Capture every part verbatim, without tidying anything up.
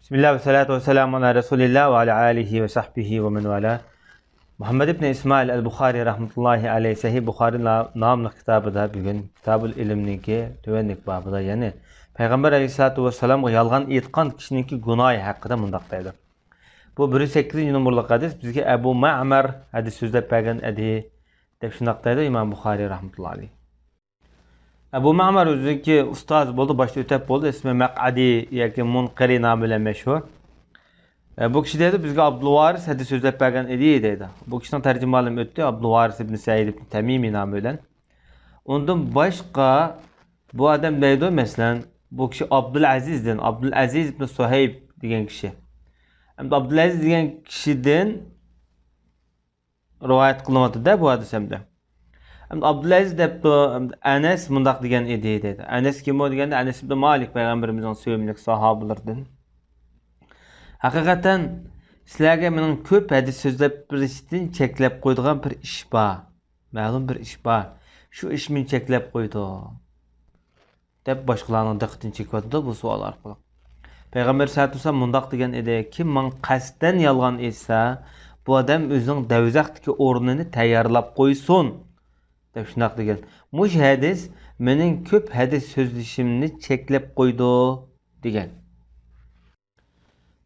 بىسمىللا ۋەسسالاتۇ ۋەسسالامۇ ئالا رەسۇلىللا ۋە ئالا ئالىھى ۋە سەھبىھى ۋە مەن ۋالا. مۇھەممەد ئىبنى ئىسمائىل ئەل بۇخارىي رەھمەتۇللاھى ئەلەيھ سەھىھ بۇخارىي نا-، ناملىق كىتابىدا بۈگۈن كىتابۇل ئىلمنىڭكى تۆۋەندىكى بابىدا، يەنى پەيغەمبەر ئەلەيھىسسالاتۇ ۋەسسالامغا يالغان ئېيتقان كىشىنىڭكى گۇناھى ھەققىدە مۇنداق دەيدۇ. بۇ بىر يۈز سەككىزىنچى نومۇرلۇق ھەدىس، بىزگە ئەبۇ مەئمەر ھەدىس سۆزلەپ بەرگەن ئىدى، دەپ شۇنداق دەيدۇ ئىمام بۇخارىي رەھمەتۇللا ئەلەيھ. ئەبۇ مەمەر ئۆزىنىڭكى ئۇستازى بولدى، باشتا ئۆتەپ بولدى، ئىسمى مەقئەدى ياكى مۇنقىرى نامى بىلەن مەشھۇر. ئە، بۇ كىشى دەيدۇ، بىزگە ئابدۇلۋارىس ھەدىس سۆزلەپ بەرگەن ئىدى دەيدۇ. بۇ كىشىنىڭ تەرجىمىھالىم ئۆتتى، ئابدۇلۋارىس ئىبن سەئىد ئىبن تەمىمى نامى بىلەن. ئۇندىن باشقا بۇ ئادەم دەيدۇ، مەسىلەن، بۇ كىشى ئابدۇلئەزىزدىن، ئابدۇلئەزىز ئىبن سۇھەيب دېگەن كىشى. ئەمدى ئابدۇلئەزىز دېگەن كىشىدىن رىۋايەت قىلىنىۋاتىدۇ-دە بۇ ھەدىس ئەمدى. ئەمدى ئابدۇلئەزىز دەپتۇ، ئەنەس مۇنداق دېگەن ئىدى دەيدۇ. ئەنەس كىم ئۇ دېگەندە، ئەنەس ئىبن مالىك پەيغەمبىرىمىزنىڭ سۆيۈملۈك ساھابىلىرىدىن. ھەقىقەتەن سىلەرگە مېنىڭ كۆپ ھەدىس سۆزلەپ بېرىشتىن چەكلەپ قويىدىغان بىر ئىش بار. مەلۇم بىر ئىش بار. شۇ ئىش مېنى چەكلەپ قويىدۇ، دەپ باشقىلارنىڭ دىققىتىنى چېكىۋاتىدۇ بۇ سوئال ئارقىلىق. پەيغەمبەر سەللەللاھۇ ئەلەيھى ۋەسەللەم مۇنداق دېگەن ئىدى، كىم ماڭا قەستەن يالغان ئېيتسا، بۇ ئادەم ئۆزىنىڭ دەۋزەختىكى ئورنىنى تەييارلاپ قويسۇن، دەپ شۇنداق دېگەن. مۇشۇ ھەدىس مېنىڭ كۆپ ھەدىس سۆزلىشىمنى چەكلەپ قويىدۇ، دېگەن.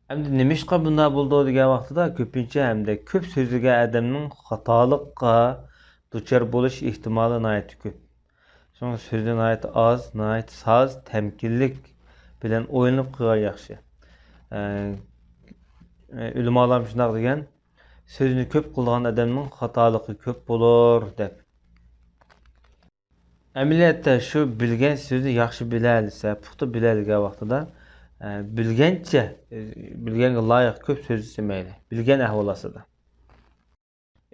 ئەمدى نېمىشقا بۇنداق بولىدۇ دېگەن ۋاقتىدا، كۆپىنچە ھەمدە كۆپ سۆزلىگەن ئادەمنىڭ خاتالىققا دۇچار بولۇش ئېھتىمالى ناھايىتى كۆپ. شۇڭا سۆزنى ناھايىتى ئاز، ناھايىتى ساز، تەمكىنلىك بىلەن ئويلىنىپ قىلغان ياخشى. ئە، ئە، ئۆلىمالار شۇنداق دېگەن، سۆزنى كۆپ قىلىدىغان ئادەمنىڭ خاتالىقى كۆپ بولۇر، دەپ. ئەمەلىيەتتە شۇ بىلگەن سۆزنى ياخشى بىلەلىسە، پۇختا بىلەلىگەن ۋاقتىدا، ئە، بىلگەنچە، ئە، بىلگەنگە لايىق كۆپ سۆزلىسە مەيلى، بىلگەن ئەھۋال ئاستىدا.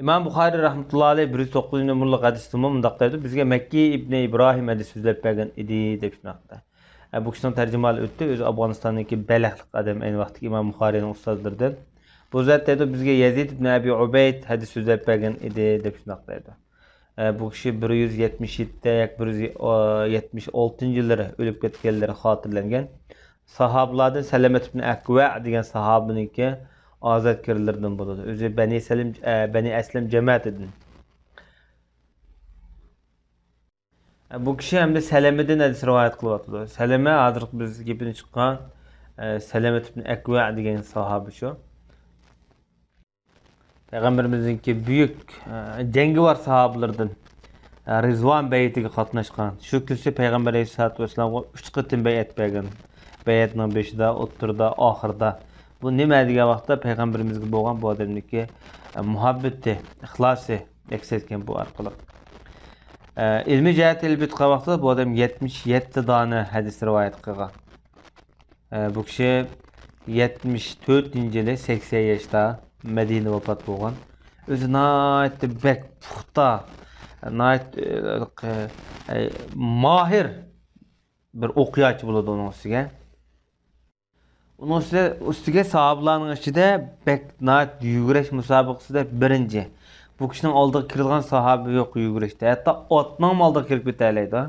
ئىمام بۇخارىي رەھمەتۇللا ئەلەيھ بىر يۈز توققۇزىنچى نومۇرلۇق ھەدىسىدىمۇ مۇنداق دەيدۇ، بىزگە مەككى ئىبنى ئىبراھىم ھەدىس سۆزلەپ بەرگەن ئىدى، دەپ شۇنداق دەيدۇ. ئە، بۇ كىشىنىڭ تەرجىمىھالى ئۆتتى، ئۆزى ئافغانىستاندىكى بەلخلىق ئادەم، ئەينى ۋاقىتتىكى ئىمام بۇخارىينىڭ ئۇستازلىرىدىن. بۇ زات دەيدۇ، بىزگە يەزىد ئىبنى ئەبى ئۇبەيد ھەدىس سۆزلەپ بەرگەن ئىدى، دەپ شۇنداق دەيدۇ. ئە، بۇ كىشى بىر يۈز يەتمىش يەتتە ياكى بىر يۈز يەتمىش ئالتىنچى يىللىرى ئۆلۈپ كەتكەنلىرى خاتىرىلەنگەن. ساھابىلاردىن سەلەمەت ئىبن ئەكۋە دېگەن ساھابىنىڭكى ئازادكارلىرىدىن بولىدۇ. ئۆزى بەنى سەلىم، ئە، بەنى ئەسلەم جەمەتىدىن. ئە، بۇ كىشى ھەمدە سەلەمىدىن ھەدىس رىۋايەت قىلىۋاتىدۇ. سەلەمە ھازىرقى بىز گېپىنى چىققان، ئە، سەلەمەت ئىبن ئەكۋە دېگەن ساھابە شۇ. پەيغەمبىرىمىزنىڭكى بۈيۈك، ئە، جەڭگىۋار ساھابىلىرىدىن، ئە، رىزۋان بەيئىتىگە قاتناشقان. شۇ كۈنسى پەيغەمبەر ئەلەيھىسسالاتۇ ۋەسسالامغا ئۈچ قېتىم بەيئەت بەرگەن. بەيئەتنىڭ بېشىدا، ئوتتۇرىدا، ئاخىرىدا. بۇ نېمە دېگەن ۋاقىتتا پەيغەمبىرىمىزگە بولغان بۇ ئادەمنىڭكى، ئە، مۇھەببىتى، ئىخلاسى ئەكس ئەتكەن بۇ ئارقىلىق. ئە، ئىلمىي جەھەتتە ئېلىپ ئېيتقان ۋاقتىدا بۇ ئادەم يەتمىش يەتتە دانە ھەدىس رىۋايەت قىلغان. ئە، بۇ كىشى يەتمىش تۆتىنچى يىلى سەكسەن ياشتا مەدىنىدە ۋاپات بولغان. ئۆزى ناھايىتى بەك پۇختا، ناھايىتى، ئە، ئە، ماھىر بىر ئوقياچى بولىدۇ ئۇنىڭ ئۈستىگە. ئۇنىڭ ئۈستىگە، ئۈستىگە ساھابىلارنىڭ ئىچىدە بەك ناھايىتى يۈگۈرۈش مۇسابىقىسىدە بىرىنچى. بۇ كىشىنىڭ ئالدىغا كېلىدىغان ساھابە يوق يۈگۈرۈشتە. ھەتتا ئاتنىڭمۇ ئالدىغا كېلىپ كېتەلەيدۇ.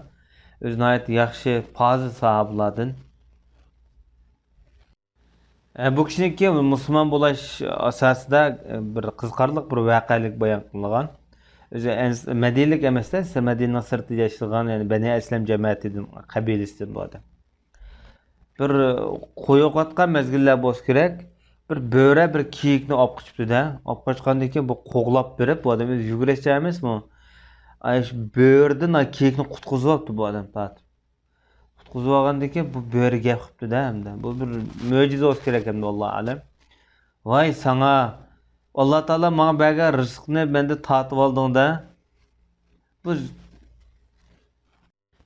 ئۆزى ناھايىتى ياخشى، پازىل ساھابىلاردىن. ئە، بۇ كىشىنىڭكى مۇسۇلمان بولاش ئاساسىدا، ئە، بىر قىزىقارلىق بىر ۋەقەلىك بايان قىلىنغان. ئۆزى ئەنس-، مەدىنىلىك ئەمەستە، مەدىنىنىڭ سىرتىدا ياشىغان، يەنى بەنى ئەسلەم جەمەتىدىن، قەبىلىسىدىن بۇ ئادەم. بىر قويۇقاتقان مەزگىللەر بولسا كېرەك، بىر بۆرە بىر كېيىكنى ئاپ قېچىپتۇ-دە. ئاپ قاچقاندىن كېيىن بۇ قوغلاپ بېرىپ، بۇ ئادەم ئۆزى يۈگۈرۈشچان ئەمەسمۇ؟ ئاي، شۇ بۆرىدىن كېيىكنى قۇتقۇزۇۋاپتۇ بۇ ئادەم تارتىپ. قۇتقۇزۇۋالغاندىن كېيىن بۇ بۆرە گەپ قىپتۇ-دە ئەمدى. بۇ بىر مۆجىزە بولسا كېرەك ئەمدى، ۋاللاھۇ ئەلەم. ۋاي ساڭا، ئاللا تائالا ماڭا بەرگەن رىزىقنى مەندىن تارتىۋالدىڭ-دە. بۇ،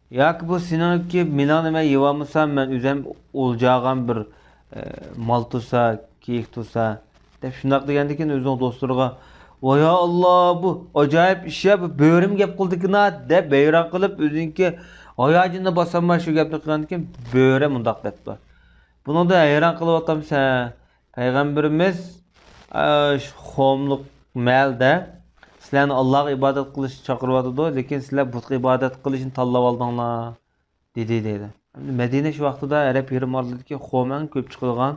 ياكى بۇ سېنىڭكى مېنىڭنى مەن يېۋالمىسام، مەن ئۆزۈم ئولجىغان بىر، ئە، مال تۇرسا، كېيىك تۇرسا، دەپ شۇنداق دېگەندىكىن ئۆزىنىڭ دوستلىرىغا، ۋاي يا ئاللا، بۇ ئاجايىپ ئىش يا، بۇ بۆرىمۇ گەپ قىلدىكىنا، دەپ ھەيران قىلىپ، ئۆزىنىڭكى ھاياجىنىنى باسالماي شۇ گەپنى قىلغاندىكىن، بۆرە مۇنداق دەپتۇ، بۇنىڭدا ھەيران قىلىۋاتامسەن؟ پەيغەمبىرىمىز، ئە، شۇ قوملۇق مەھەلدە سىلەرنى ئاللاغا ئىبادەت قىلىشقا چاقىرىۋاتىدۇ، لېكىن سىلەر بۇتقا ئىبادەت قىلىشنى تاللاۋالدىڭلار، دېدى، دەيدۇ. ئەمدى مەدىنە شۇ ۋاقتىدا ئەرەب يېرىم ئارىلىدىكى قوم ئەڭ كۆپ چىقىدىغان،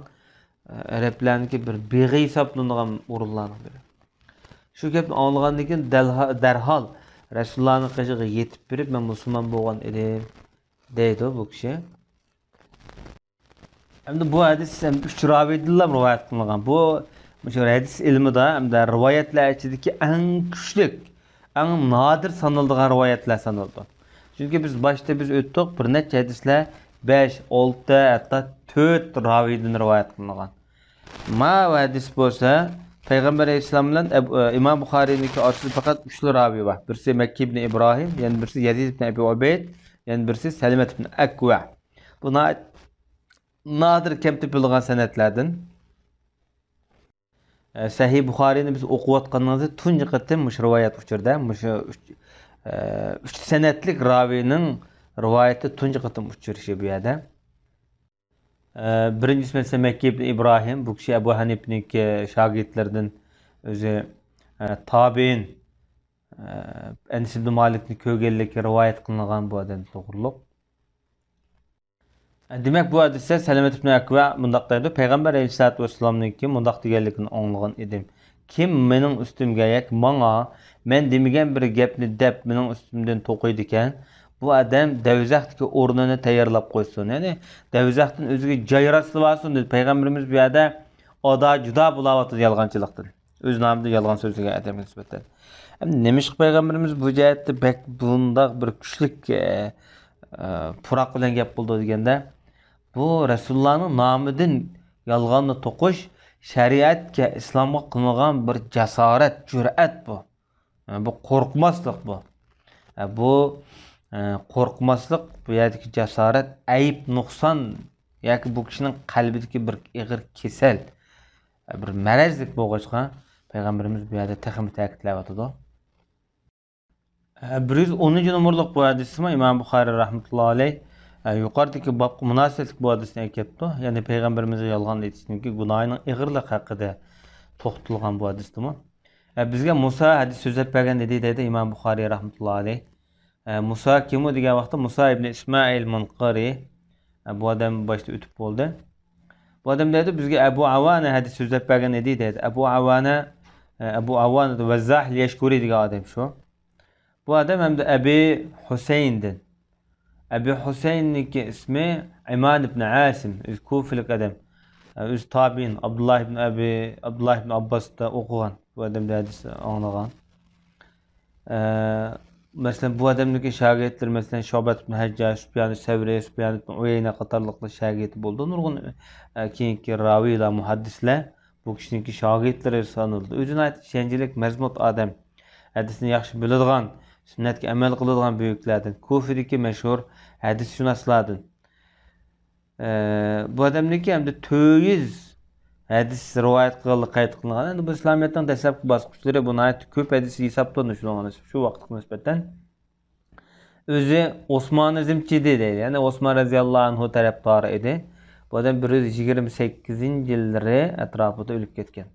ئەرەبلەرنىڭكى بىر بېغى ھېسابلىنىدىغان ئورۇنلارنىڭ بىرى. شۇ گەپنى ئاڭلىغاندىن كېيىن دەلھا-، دەرھال رەسۇلۇللانىڭ قېشىغا يېتىپ بېرىپ، مەن مۇسۇلمان بولغان ئىدىم، دەيدۇ بۇ كىشى. ئەمدى بۇ ھەدىس ھەم ئۈچ راۋىدىنلا رىۋايەت قىلىنغان. بۇ، مۇشۇ ھەدىس ئىلمىدا ھەمدە رىۋايەتلەر ئىچىدىكى ئەڭ كۈچلۈك، ئەڭ نادىر سانىلىدىغان رىۋايەتلەر سانىلىدۇ. چۈنكى بىز باشتا بىز ئۆتتۇق، بىر نەچچە ھەدىسلەر بەش، ئالتە، ھەتتا تۆت راۋىدىن رىۋايەت قىلىنغان. ما ھەدىس بولسا، پەيغەمبەر ئەلەيھىسسالام بىلەن ئەب-، ئە، ئىمام بۇخارىينىڭكى ئارىسىدا پەقەت ئۈچلا راۋى بار. بىرسى مەككى ئىبنى ئىبراھىم، يەنە بىرسى يەزىد ئىبنى ئەبى ئۇبەيد، يەنە بىرسى سەلىمەت ئىبنى ئەكۋە. بۇ ناھايىتى نادىر، كەم تېپىلىدىغان سەنەدلەردىن. ئە، سەھىھ بۇخارىينى بىز ئوقۇۋاتقىنىمىزدا تۇنجى قېتىم مۇشۇ رىۋايەت ئۇچرىدى. مۇشۇ ئۈچ، ئە، ئۈچ سەنەدلىك راۋىنىڭ رىۋايىتى تۇنجى قېتىم ئۇچرىشى بۇ يەردە. ئە، بىرىنچىسى، مەسىلەن، مەككى ئىبنى ئىبراھىم، بۇ كىشى ئەبۇ ھەنىپىنىڭكى شاگىرتلىرىدىن، ئۆزى، ئە، تابىئىن، ئە، ئەنەس ئىبنى مالىكنى كۆرگەنلىكى رىۋايەت قىلىنغان بۇ ئادەم توغرۇلۇق. ئە، دېمەك، بۇ ھەدىستە سەلەمەت ئىبنى ئەكۋە مۇنداق دەيدۇ، پەيغەمبەر ئەلەيھىسسالاتۇ ۋەسسالامنىڭكى مۇنداق دېگەنلىكىنى ئاڭلىغان ئىدىم. كىم مېنىڭ ئۈستۈمگە ياكى ماڭا مەن دېمىگەن بىر گەپنى دەپ مېنىڭ ئۈستۈمدىن توقۇيدىكەن، بۇ ئادەم دەۋزەختىكى ئورنىنى تەييارلاپ قويسۇن. يەنى دەۋزەختىن ئۆزىگە جاي راسلىۋالسۇن دېدى. پەيغەمبىرىمىز بۇ يەردە ئادا جۇدا بولاۋاتىدۇ يالغانچىلىقتىن. ئۆز نامىدا يالغان سۆزلىگەن ئادەمگە نىسبەتەن. ئەمدى نېمىشقا پەيغەمبىرىمىز بۇ جەھەتتە بەك بۇنداق بىر كۈچلۈك، ئە، ئە، پۇراق بىلەن گەپ قىلىدۇ دېگەندە، بۇ رەسۇلۇللانىڭ نامىدىن يالغاننى توقۇش شەرىئەتكە، ئىسلامغا قىلىنغان بىر جاسارەت، جۈرئەت بۇ. ئە، بۇ قورقماسلىق بۇ. ئە، بۇ، ئە، قورقماسلىق، بۇ يەردىكى جاسارەت، ئەيىب، نۇقسان ياكى بۇ كىشىنىڭ قەلبىدىكى بىر ئېغىر كېسەل، ئە، بىر مەرەزلىك بولغاچقا، پەيغەمبىرىمىز بۇ يەردە تېخىمۇ تەكىتلەۋاتىدۇ. ئە، بىر يۈز ئونىنچى نومۇرلۇق بۇ ھەدىسمۇ ئىمام بۇخارىي رەھمەتۇللا ئەلەيھ، ئە، يۇقىرىدىكى بابقا مۇناسىۋەتلىك بۇ ھەدىسنى ئەكەپتۇ. يەنى پەيغەمبىرىمىزگە يالغان ئېيتىشنىڭكى گۇناھىنىڭ ئېغىرلىقى ھەققىدە توختىلىغان بۇ ھەدىستىمۇ. ئە، بىزگە مۇسا ھەدىس سۆزلەپ بەرگەن ئىدى دەيدۇ ئىمام بۇخارىي رەھمەتۇللا ئەلەيھ. ئە، مۇسا كىمۇ دېگەن ۋاقىتتا مۇسا ئىبنى ئىسمائىل مۇنقىرى. ئە، بۇ ئادەم باشتا ئۆتۈپ بولدى. بۇ ئادەم دەيدۇ، بىزگە ئەبۇ ئاۋانە ھەدىس سۆزلەپ بەرگەن ئىدى دەيدۇ. ئەبۇ ئاۋانە، ئە، ئەبۇ ئاۋانە ۋەززاھ يەشكۇرى دېگەن ئادەم شۇ. بۇ ئادەم ھەمدە ئەبى ھۈسەيندىن. ئەبى ھۈسەيننىڭكى ئىسمى ئىمان ئىبنى ئاسىم، ئۆزى كۇفىلىك ئادەم. ئۆزى تابىئىن، ئابدۇللا ئىبن ئەبى، ئابدۇللا ئىبن ئابباستا ئوقۇغان. بۇ ئادەمدىن ھەدىس ئاڭلىغان. ئە، مەسىلەن، بۇ ئادەمنىڭكى شاگىرتلىرى، مەسىلەن، شۇبەت ئىبن ھەججاج، سۇپيان سەۋرى، سۇپيان ئىبن ئۇيەينە قاتارلىقلار شاگىرتى بولدى. نۇرغۇن، ئە، كېيىنكى راۋىيلار، مۇھەددىسلەر بۇ كىشىنىڭكى شاگىرتلىرى سانىلىدۇ. ئۆزى ناھايىتى ئىشەنچلىك، مەزمۇت ئادەم. ھەدىسنى ياخشى بىلىدىغان، سۈننەتكە ئەمەل قىلىدىغان بۈيۈكلەردىن. كۇفىدىكى مەشھۇر ھەدىسشۇناسلاردىن. ئە، بۇ ئادەمنىڭكى ھەمدە تۆت يۈز ھەدىس رىۋايەت قىلغانلىقى قەيت قىلىنغان. ئەمدى بۇ ئىسلامىيەتنىڭ دەسلەپكى باسقۇچلىرى، بۇ ناھايىتى كۆپ ھەدىس ھېسابلىنىدۇ شۇنىڭغا نىسبەت، شۇ ۋاقىتقا نىسبەتەن. ئۆزى ئوسمانىزمچى ئىدى دەيدۇ، يەنى ئوسمان رەزىياللاھۇ ئەنھۇ تەرەپدارى ئىدى. بۇ ئادەم بىر يۈز يىگىرمە سەككىزىنچى يىللىرى ئەتراپىدا ئۆلۈپ كەتكەن.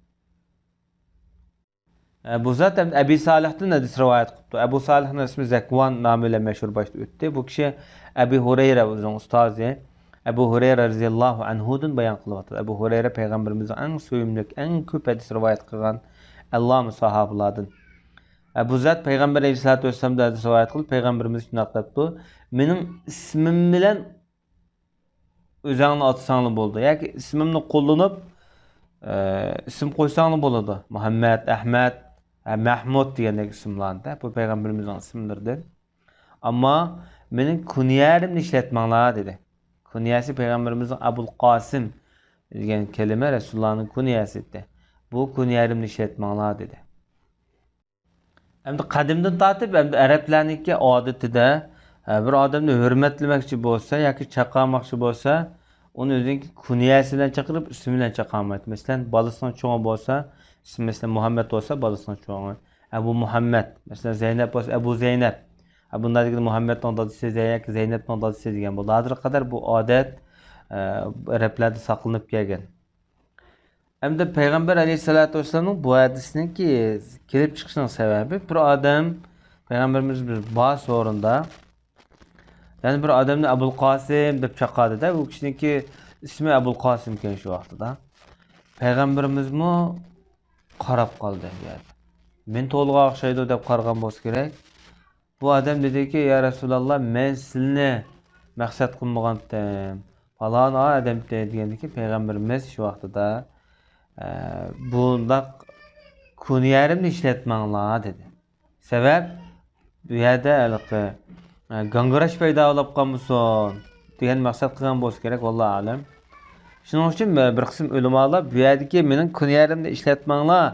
ئە، بۇ زات ئەبى سالىھتىن ھەدىس رىۋايەت قىپتۇ. ئەبۇ سالىھنىڭ ئىسمى زەكۋان نامى بىلەن مەشھۇر باشتا ئۆتتى. بۇ كىشى ئەبى ھۇرەيرە ئۆزىنىڭ ئۇستازى. ئەبۇ ھۇرەيرە رەزىياللاھۇ ئەنھۇدىن بايان قىلىۋاتىدۇ. ئەبۇ ھۇرەيرە پەيغەمبىرىمىزنىڭ ئەڭ سۆيۈملۈك، ئەڭ كۆپ ھەدىس رىۋايەت قىلغان ئەللامە ساھابىلاردىن. ئە، بۇ زات پەيغەمبەر ئەلەيھىسسالاتۇ ۋەسسالامدىن ھەدىس رىۋايەت قىلىپ، پەيغەمبىرىمىز شۇنداق دەپتۇ، مېنىڭ ئىسمىم بىلەن ئۆزۈڭنى ئاتىساڭلا بولىدۇ. ياكى ئىسمىمنى قوللىنىپ، ئە، ئىسىم قويساڭلا بولىدۇ. مۇھەممەد، ئەھمەد، ئە، مەھمۇد دېگەندەك ئىسىملارنى. بۇ پەيغەمبىرىمىزنىڭ ئىسىملىرىدىن. ئەمما مېنىڭ كۇنيەمنى ئىشلەتمەڭلار دېدى. كۇنيەسى پەيغەمبىرىمىزنىڭ ئەبۇل قاسىم دېگەن كەلىمە رەسۇلۇللانىڭ كۇنيەسى ئىدى. بۇ كۇنيەمنى ئىشلەتمەڭلار دېدى. ئەمدى قەدىمدىن تارتىپ، ئەمدى ئەرەبلەرنىڭكى ئادىتىدە، ئە، بىر ئادەمنى ھۆرمەتلىمەكچى بولسا ياكى چاقىرماقچى بولسا، ئۇنى ئۆزىنىڭكى كۇنيەسى بىلەن چاقىرىپ، ئىسمى بىلەن چاقىرمايدۇ. مەسىلەن، بالىسىنىڭ چوڭى بولسا، ئىسمى، مەسىلەن، مۇھەممەد بولسا، بالىسىنىڭ چوڭى ئەبۇ مۇھەممەد. مەسىلەن، زەينەپ بولسا، ئەبۇ زەينەپ. ئە، بۇنداق دېگەندە مۇھەممەدنىڭ دادىسى زەي-، ياكى زەينەپنىڭ دادىسى دېگەن بولىدۇ. ھازىرغا قەدەر بۇ ئادەت، ئە، ئەرەبلەردە ساقلىنىپ كەلگەن. ئەمدى پەيغەمبەر ئەلەيھىسسالاتۇ ۋەسسالامنىڭ بۇ ھەدىسنىڭكى كېلىپ چىقىشىنىڭ سەۋەبى، بىر ئادەم پەيغەمبىرىمىز بىر بار سورۇندا، يەنى بىر ئادەمنى ئەبۇل قاسىم دەپ چاقىردى-دە، ئۇ كىشىنىڭكى ئىسمى ئەبۇل قاسىم ئىكەن شۇ ۋاقتىدا. پەيغەمبىرىمىزمۇ قاراپ قالدى بۇ يەردە. مېنى تولىغا ئوخشايدۇ دەپ قارىغان بولسا كېرەك. بۇ ئادەم دېدىكى، يا رەسۇلاللا، مەن سىلىنى مەقسەت قىلمىغانتىم. پالان ئادەمتى دېگەندىكىن پەيغەمبىرىمىز شۇ ۋاقتىدا، ئە، بۇنداق كۇنيەرىمنى ئىشلەتمەڭلار دېدى. سەۋەب، بۇ يەردە ھېلىقى، ئە، گاڭگىراش پەيدا بولۇپ قالمىسۇن دېگەن مەقسەت قىلغان بولسا كېرەك، ۋاللاھۇ ئەلەم. شۇنىڭ ئۈچۈن بىر قىسىم ئۆلىمالار بۇ يەردىكى مېنىڭ كۇنيەرىمنى ئىشلەتمەڭلار،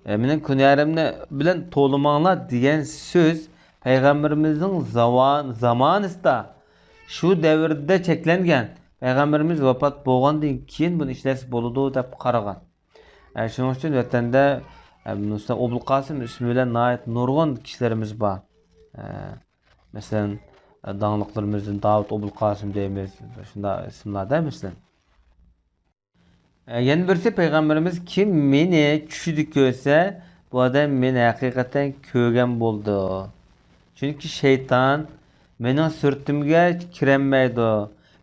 ئە، مېنىڭ كۇنيەرىمنى بىلەن تولىماڭلار دېگەن سۆز پەيغەمبىرىمىزنىڭ زاۋان-، زامانىسىدا، شۇ دەۋردە چەكلەنگەن، پەيغەمبىرىمىز ۋاپات بولغاندىن كېيىن بۇنى ئىشلەتسە بولىدۇ دەپ قارىغان. ئە، شۇنىڭ ئۈچۈن ۋەتەندە، ئە، مۇستا ئوبۇلقاسىم ئىسمى بىلەن ناھايىتى نۇرغۇن كىشىلىرىمىز بار. ئە، مەسىلەن، ئە، داڭلىقلىرىمىزدىن داۋۇت ئوبۇلقاسىم دەيمىز، شۇنداق ئىسىملاردا مەسىلەن. ئە، يەنە بىرسى پەيغەمبىرىمىز، كىم مېنى چۈشىدە كۆرسە، بۇ ئادەم مېنى ھەقىقەتەن كۆرگەن بولىدۇ. چۈنكى شەيتان مېنىڭ سۈرىتىمگە كىرەلمەيدۇ،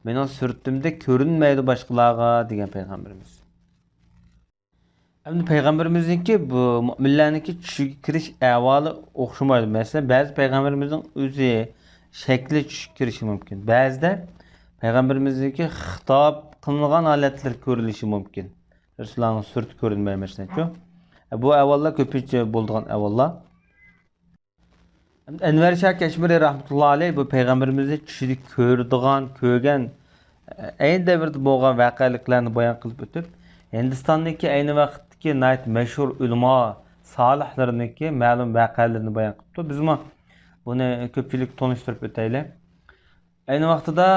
مېنىڭ سۈرىتىمدە كۆرۈنمەيدۇ باشقىلارغا، دېگەن پەيغەمبىرىمىز. ئەمدى پەيغەمبىرىمىزنىڭكى بۇ مۆمىنلەرنىڭكى چۈشىگە كىرىش ئەھۋالى ئوخشىمايدۇ. مەسىلەن، بەزى پەيغەمبىرىمىزنىڭ ئۆزى شەكلى چۈشكە كىرىشى مۇمكىن. بەزىدە پەيغەمبىرىمىزنىڭكى خىتاب قىلىنغان ھالەتلىرى كۆرۈلۈشى مۇمكىن. رەسۇلۇللانىڭ سۈرىتى كۆرۈنمەي، مەسىلەنچۇ. بۇ ئەھۋاللار كۆپىنچە بولىدىغان ئەھۋاللار. ئەنۋەر شاھ كەشمىرى رەھمەتۇللا ئەلەيھ بۇ پەيغەمبىرىمىزنى چۈشىدە كۆرىدىغان، كۆرگەن، ئەينى دەۋردە بولغان ۋەقەلىكلەرنى بايان قىلىپ ئۆتۈپ، ھىندىستاندىكى ئەينى ۋاقىتتىكى ناھايىتى مەشھۇر ئۆلىما سالىھلىرىنىڭكى مەلۇم ۋەقەلىرىنى بايان قىلىپتۇ. بىزمۇ بۇنى كۆپچىلىككە تونۇشتۇرۇپ ئۆتەيلى. ئەينى ۋاقتىدا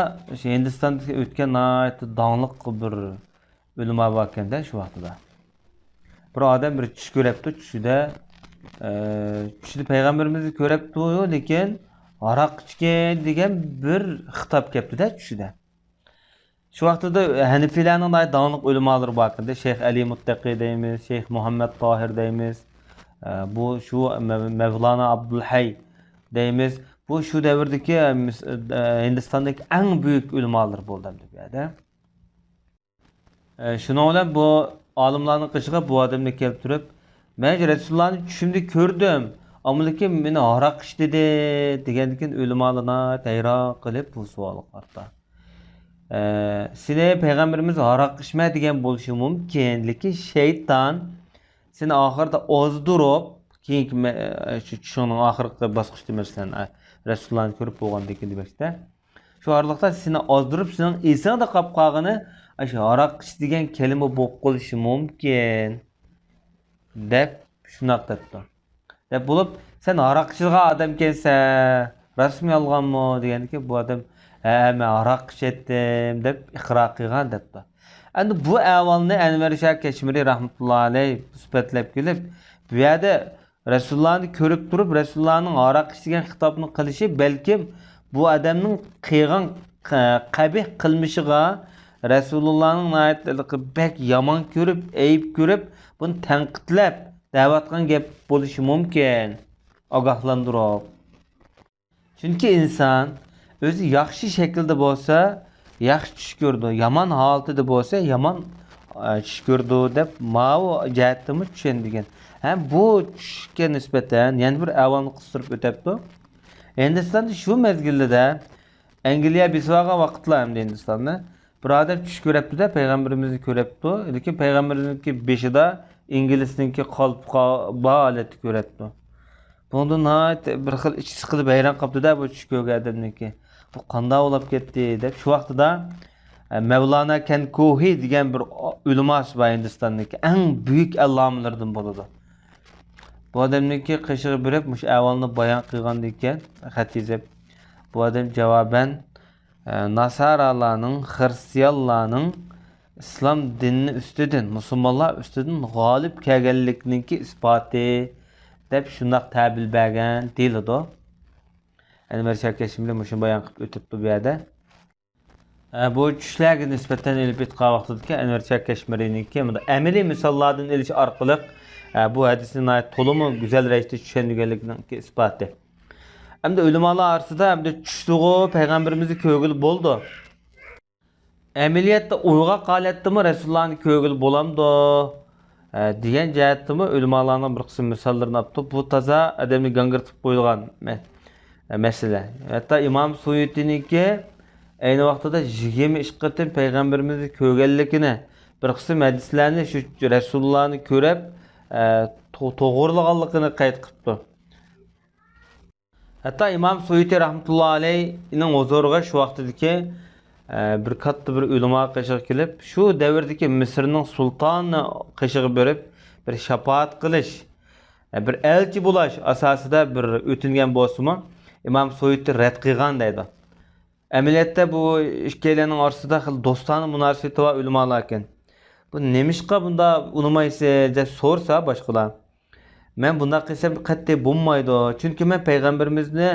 شۇ ھىندىستاندا ئۆتكەن ناھايىتى داڭلىق بىر ئۆلىما باركەندە شۇ ۋاقتىدا. بىر ئادەم بىر چۈش كۆرەپتۇ، چۈشىدە، ئە، چۈشىدە پەيغەمبىرىمىزنى كۆرەپتۇ، لېكىن ھاراق ئىچكەن دېگەن بىر خىتاب كەپتۇ-دە چۈشىدە. شۇ ۋاقتىدا ھەنىفىيلەرنىڭ ناھايىتى داڭلىق ئۆلىمالىرى باركەندە، شەيخ ئەلى مۇتتەقى دەيمىز، شەيخ مۇھەممەد تاھىر دەيمىز، ئە، بۇ شۇ مەۋ-، مەۋلانا ئابدۇلھەي دەيمىز. بۇ شۇ دەۋردىكى، ئە، مىس-، ئە، ھىندىستاندىكى ئەڭ بۈيۈك ئۆلىمالىرى بولدى ئەمدى بۇ يەردە. ئە، شۇنىڭ بىلەن بۇ ئالىملارنىڭ قېشىغا بۇ ئادەمنى كەلتۈرۈپ، مەن رەسۇلۇللانى چۈشۈمدە كۆردۈم، ئەمما لېكىن مېنى ھاراق ئىچ دېدى، دېگەندىكىن ئۆلىمالار ناھايىتى ھەيران قېلىپ بۇ سوئالغا قارىتا. ئە، سېنى پەيغەمبىرىمىز ھاراق ئىچمە دېگەن بولۇشى مۇمكىن، لېكىن شەيتان سېنى ئاخىرىدا ئازدۇرۇپ، كېيىنكى مە-، ئە، شۇ چۈشۈڭنىڭ ئاخىرقى باسقۇچىدا مەسىلەن، ئە، رەسۇلۇللانى كۆرۈپ بولغاندىن كېيىن دېمەكتە. شۇ ئارىلىقتا سېنى ئازدۇرۇپ، سېنىڭ ئېسىڭدە قاپ قالغىنى ئاشۇ ھاراق ئىچ دېگەن كەلىمە بولۇپ قېلىشى مۇمكىن، دەپ شۇنداق دەپتۇ. دەپ بولۇپ، سەن ھاراق ئىچىدىغان ئادەمكەنسەن، راستمۇ يالغانمۇ؟ دېگەندىكىن بۇ ئادەم، ھە، مەن ھاراق ئىچەتتىم، دەپ ئىقرار قىلغان دەپتۇ. ئەمدى بۇ ئەھۋالنى ئەنۋەر شاھ كەشمىرى رەھمەتۇللا ئەلەيھ سۈپەتلەپ كېلىپ، بۇ يەردە رەسۇلۇللانى كۆرۈپ تۇرۇپ، رەسۇلۇللانىڭ ھاراق ئىچىدىغان خىتابنى قىلىشى بەلكىم بۇ ئادەمنىڭ قىلغان قە-، قەبىھ قىلمىشىغا رەسۇلۇللانىڭ ناھايىتى بەك يامان كۆرۈپ، ئەيىب كۆرۈپ، بۇنى تەنقىدلەپ دەۋاتقان گەپ بولۇشى مۇمكىن. ئاگاھلاندۇرۇپ. چۈنكى ئىنسان ئۆزى ياخشى شەكىلدە بولسا، ياخشى چۈش كۆرىدۇ، يامان ھالىتىدە بولسا، يامان، ئە، چۈش كۆرىدۇ دەپ ماۋۇ جەھەتتىنمۇ چۈشەندۈرگەن. ھەم بۇ چۈشكە نىسبەتەن يەنە بىر ئەھۋالنى قىستۇرۇپ ئۆتەپتۇ. ھىندىستاندا شۇ مەزگىلدە ئەنگلىيە بېسىۋالغان ۋاقىتلار ئەمدى ھىندىستاننى. بىر ئادەم چۈش كۆرەپتۇ-دە، پەيغەمبىرىمىزنى كۆرەپتۇ. لېكىن پەيغەمبىرىمىزنىڭكى بېشىدا ئىنگلىزنىڭكى قالپىقى بار ھالەتتە كۆرەپتۇ. بۇنىڭدىن ناھايىتى بىر خىل ئىچى سىقىلىپ ھەيران قاپتۇ-دە، بۇ چۈش كۆرگەن ئادەمنىڭكى. بۇ قانداق بولاپ كەتتى دەپ. شۇ ۋاقتىدا، ئە، مەۋلانا كەنكوھى دېگەن بىر ئۆلىماسى بار ھىندىستاندىكى، ئەڭ بۈيۈك ئەللامىلىرىدىن بولىدۇ. بۇ ئادەمنىڭكى قېشىغا بېرىپ مۇشۇ ئەھۋالنى بايان قىلغاندىكىن، خەت يېزىپ، بۇ ئادەم جاۋابەن، ئە، ناسارالارنىڭ، خىرىستىيانلارنىڭ ئىسلام دىنىنى ئۈستىدىن، مۇسۇلمانلار ئۈستىدىن غالىب كەلگەنلىكىنىڭكى ئىسپاتى، دەپ شۇنداق تەبىر بەرگەن دېيىلىدۇ. ئەنۋەر شاھ كەشمىرى مۇشۇنى بايان قىلىپ ئۆتۈپتۇ بۇ يەردە. ئە، بۇ چۈشلەرگە نىسبەتەن ئېلىپ ئېيتقان ۋاقتىدىكى ئەنۋەر شاھ كەشمىرىنىڭكى مۇنداق ئەمەلىي مىساللاردىن ئېلىش ئارقىلىق، ئە، بۇ ھەدىسنى ناھايىتى تولىمۇ گۈزەل رەۋىشتە چۈشەندۈرگەنلىكىنىڭكى ئىسپاتى. ئەمدى ئۆلىمالار ئارىسىدا ئەمدى چۈشتىغۇ پەيغەمبىرىمىزنى كۆرگىلى بولىدۇ. ئەمەلىيەتتە ئويغاق ھالەتتىمۇ رەسۇلۇللانى كۆرگىلى بولامدۇ؟ ئە، دېگەن جەھەتتىمۇ ئۆلىمالارنىڭ بىر قىسىم مىساللىرىنى ئاپتۇ. بۇ تازا ئادەمنى گاڭگىرىتىپ قويىدىغان مە-، مەسىلە. ھەتتا ئىمام سۇيۇتىنىڭكى ئەينى ۋاقتىدا يىگىرمە ئىككى قېتىم پەيغەمبىرىمىزنى كۆرگەنلىكىنى، بىر قىسىم ھەدىسلەرنى شۇ رەسۇلۇللانى كۆرۈپ، ئە، تو-، توغرىلىغانلىقىنى قەيت قىپتۇ. ھەتتا ئىمام سۇيۇتى رەھمەتۇللا ئەلەيھنىڭ ھۇزۇرىغا شۇ ۋاقتىدىكى، ئە، بىر كاتتا بىر ئۆلىما قېشىغا كېلىپ، شۇ دەۋردىكى مىسىرنىڭ سۇلتانى قېشىغا بېرىپ، بىر شاپائەت قىلىش، ئە، بىر ئەلچى بولاش ئاساسىدا بىر ئۆتۈنگەن بولسىمۇ، ئىمام سۇيۇتى رەت قىلغان دەيدۇ. ئەمەلىيەتتە بۇ ئىككىيلەننىڭ ئارىسىدا خېلى دوستانە مۇناسىۋىتى بار ئۆلىمالار ئىكەن. بۇ نېمىشقا بۇنداق ئۇنىمايسىز دەپ سورىسا باشقىلار، مەن بۇنداق قىلسام قەتئىي بولمايدۇ. چۈنكى مەن پەيغەمبىرىمىزنى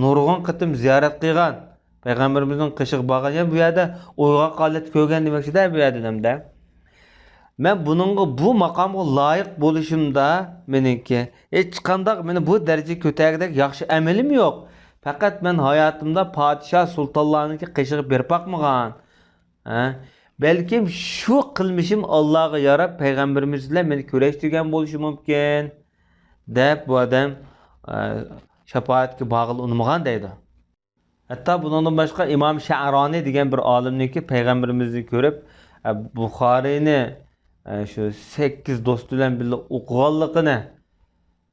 نۇرغۇن قېتىم زىيارەت قىلغان، پەيغەمبىرىمىزنىڭ قېشىغا بارغان، يەنى بۇ يەردە ئويغاق ھالەتتە كۆرگەن دېمەكچىدە بۇ يەردە نەمدە. مەن بۇنىڭغا، بۇ ماقامغا لايىق بولۇشۇمدا مېنىڭكى ھېچقانداق مېنى بۇ دەرىجىگە كۆتەرگۈدەك ياخشى ئەمىلىم يوق. پەقەت مەن ھاياتىمدا پادىشاھ، سۇلتانلارنىڭكى قېشىغا بېرىپ باقمىغان. ھە؟ بەلكىم شۇ قىلمىشىم ئاللاغا ياراپ، پەيغەمبىرىمىز بىلەن مېنى كۆرۈشتۈرگەن بولۇشى مۇمكىن، دەپ بۇ ئادەم، ئە، شاپائەتكە بارغىلى ئۇنىمىغان دەيدۇ. ھەتتا بۇنىڭدىن باشقا ئىمام شەئرانى دېگەن بىر ئالىمنىڭكى پەيغەمبىرىمىزنى كۆرۈپ، ئە، بۇخارىينى، ئە، شۇ سەككىز دوستى بىلەن بىللە ئوقۇغانلىقىنى،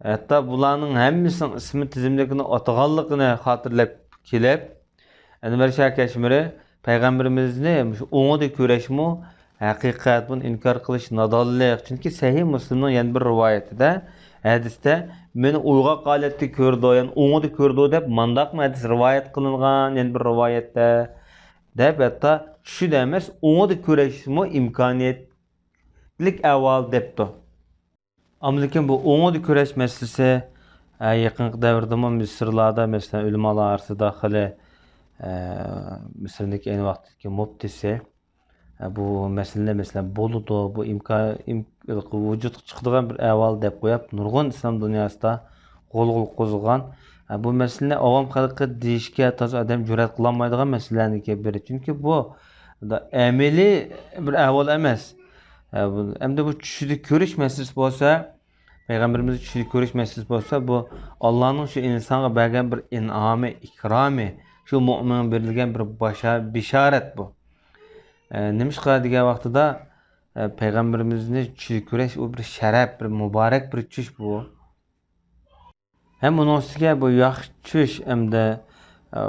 ھەتتا بۇلارنىڭ ھەممىسىنىڭ ئىسمى تىزىملىكىنى ئاتىغانلىقىنى خاتىرىلەپ كېلىپ، ئەنۋەر شاھ كەشمىرى پەيغەمبىرىمىزنى مۇشۇ ئوڭىدا كۆرۈشمۇ ھەقىقەت، بۇنى ئىنكار قىلىش نادانلىق. چۈنكى سەھىھ مۇسلىمنىڭ يەنە بىر رىۋايىتىدە، ھەدىستە، مېنى ئويغاق ھالەتتە كۆردى، يەنى ئوڭىدا كۆردى دەپ مانداقمۇ ھەدىس رىۋايەت قىلىنغان يەنە بىر رىۋايەتتە، دەپ ھەتتا چۈشىدە ئەمەس، ئوڭىدا كۆرۈشمۇ ئىمكانىيەتلىك ئەھۋال دەپتۇ. ئەمدىكىن بۇ ئوڭىدا كۆرۈش مەسىلىسى، ئە، يېقىنقى دەۋردىمۇ مىسىرلاردا، مەسىلەن، ئۆلىمالار ئارىسىدا خېلى، ئە، مىسىرنىڭكى ئەينى ۋاقىتتىكى مۇپتىسى، ئە، بۇ مەسىلىنى، مەسىلەن، بولىدۇ، بۇ ئىمكان، ئىم-، ۋۇجۇدقا چىقىدىغان بىر ئەھۋال دەپ قويۇپ، نۇرغۇن ئىسلام دۇنياسىدا غۇلغۇلا قوزغىغان. ئە، بۇ مەسىلىنى ئاۋام خەلقى دېيىشكە تازا ئادەم جۈرئەت قىلالمايدىغان مەسىلىلەرنىڭكى بىرى. چۈنكى بۇ ئەمەلىي بىر ئەھۋال ئەمەس. ئە، بۇ، ئەمدى بۇ چۈشىدە كۆرۈش مەسىلىسى بولسا، پەيغەمبىرىمىزنى چۈشىدە كۆرۈش مەسىلىسى بولسا، بۇ ئاللانىڭ شۇ ئىنسانغا بەرگەن بىر ئىنئامى، ئىكرامى، شۇ مۆمىنگە بېرىلگەن بىر باشا-، بېشارەت بۇ. ئە، نېمىشقا دېگەن ۋاقتىدا، ئە، پەيغەمبىرىمىزنى چۈشىدە كۆرۈش، ئۇ بىر شەرەپ، بىر مۇبارەك بىر چۈش بۇ. ھەم ئۇنىڭ ئۈستىگە بۇ ياخشى چۈش ھەمدە، ئە،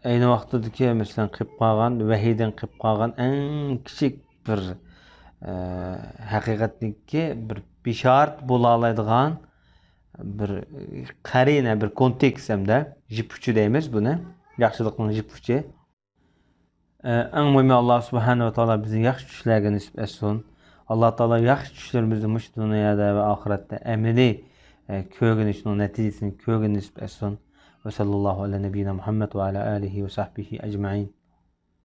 ئەينى ۋاقتىدىكى، مەسىلەن، قېلىپ قالغان، ۋەھىيدىن قېلىپ قالغان ئەڭ كىچىك بىر، ئە، ھەقىقەتنىڭكى بىر بېشارەت بولالايدىغان بىر قەرىنە، بىر كونتېكست ھەمدە جىپ ئۇچى دەيمىز بۇنى، ياخشىلىقنىڭ جىپ ئۇچى. ئەڭ مۇھىمى، ئاللا سۇبھانەھۇ ۋە تائالا بىزنى ياخشى چۈشلەرگە نېسىپ ئەتسۇن. ئاللا تائالا ياخشى چۈشلىرىمىزنى مۇشۇ دۇنيادا ۋە ئاخىرەتتە ئەمەلىي، ئە، كۆرگىنى، شۇنىڭ نەتىجىسىنى كۆرگىنى نېسىپ ئەتسۇن. ۋە سەللەللاھۇ ئەلە نەبىييىنا مۇھەممەد ۋە ئەلە ئالىھى ۋە سەھبىھى ئەجمەئىن.